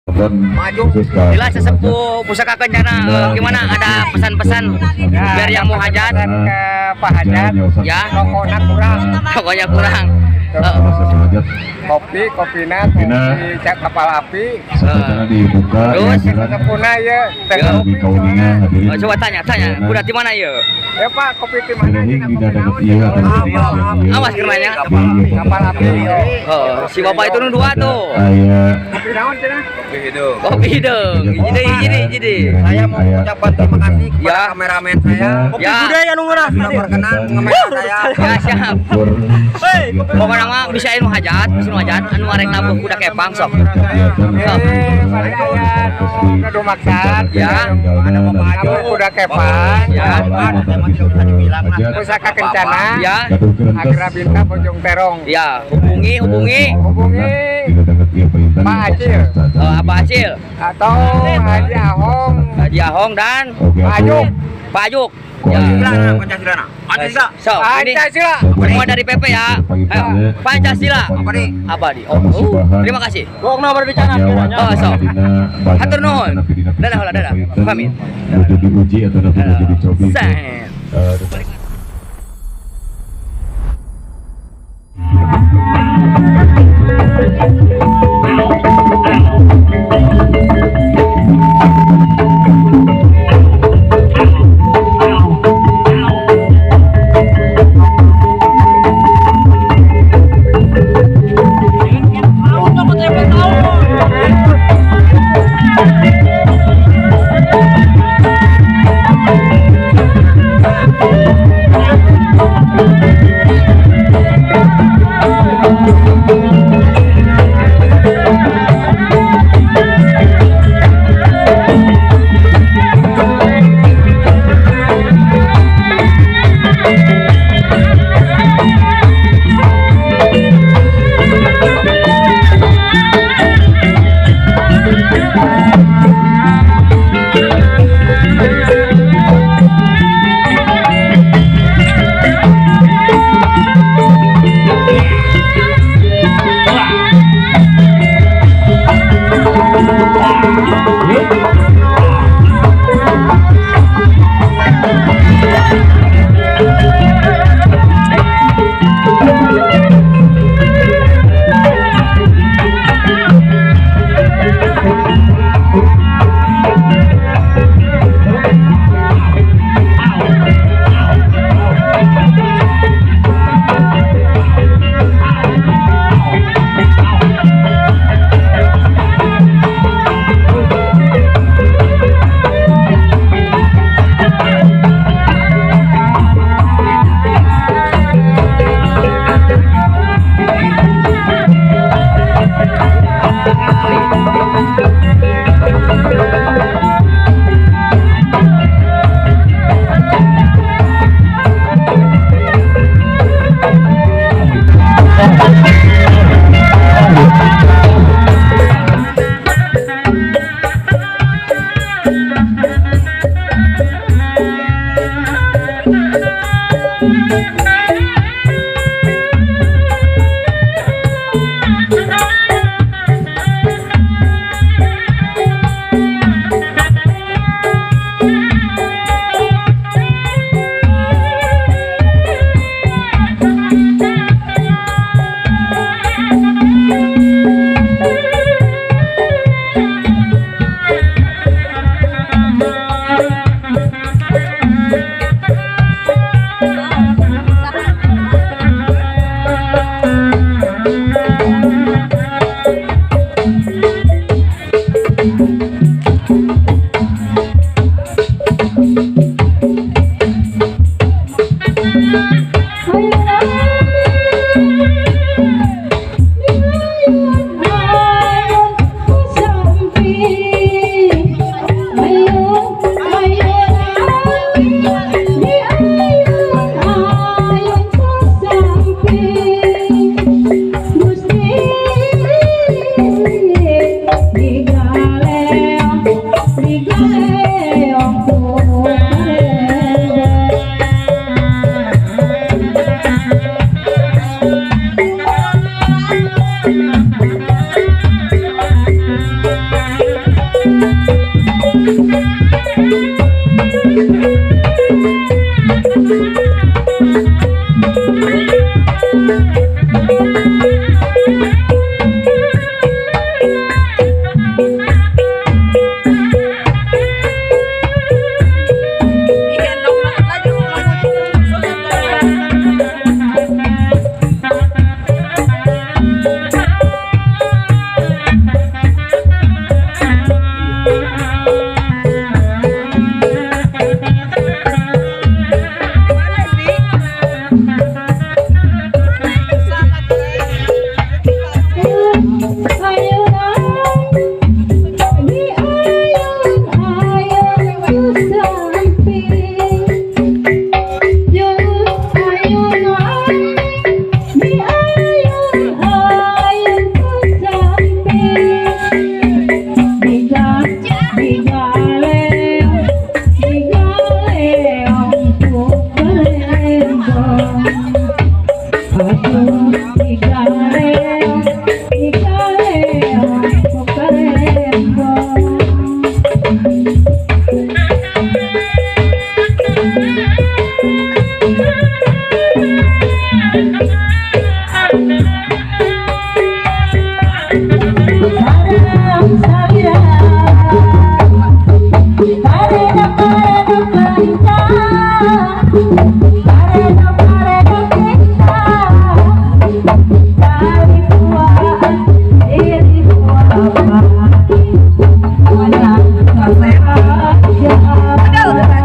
Maju. Inilah sesepuh Pusaka Kencana, gimana, ada pesan-pesan biar yang mau hajat? Ke Pak Hajat, Ya. rokoknya kurang. Pokoknya kurang. Kopi, kopina, kopi cak kapal api. Terus? Sepuna ya, teh kopi soalnya. Oh, coba tanya, tanya. Kuda di mana ya? Ya Pak, kopi di mana? Kopi naon? Awas kerenanya. Kapal api. Oh, si bapak itu nu dua tuh. Kopi naon cenah? Kopi hidung. Kopi hidung. Hiji deui, hiji deui, hiji deui. Saya mau mengucapkan terima kasih kepada Ya. kameramen saya. Ya. Sudah berkenan ngemen saya. Ya, siap. Pokoknya mah bisa anu hajat, bisa anu hajat, anu arek nabuh kuda kepang sok. Eh, bari aya nu gaduh maksad. Ya. Ada Bapak Nabuh kuda kepang. Ya. Pusaka Kencana. Ya. Agra Binta Bojong Terong. Ya, hubungi, hubungi. Hubungi Pak Acil. Oh, Abah Acil, Atau Haji Ahong. Haji Ahong dan Pak Ajuk. Pak Ajuk. Ya. Pancasila. Pancasila. So, ini Pancasila. semua dari PP ya. Ayo, Pancasila. Apa nih? Abadi. Oh, terima kasih. Oh, so. Hatur nuhun. Dadah, hola, dadah. Pamit. Diuji atau dicobi. Sen.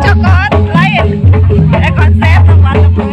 Cokot lain. Konsep teman-teman.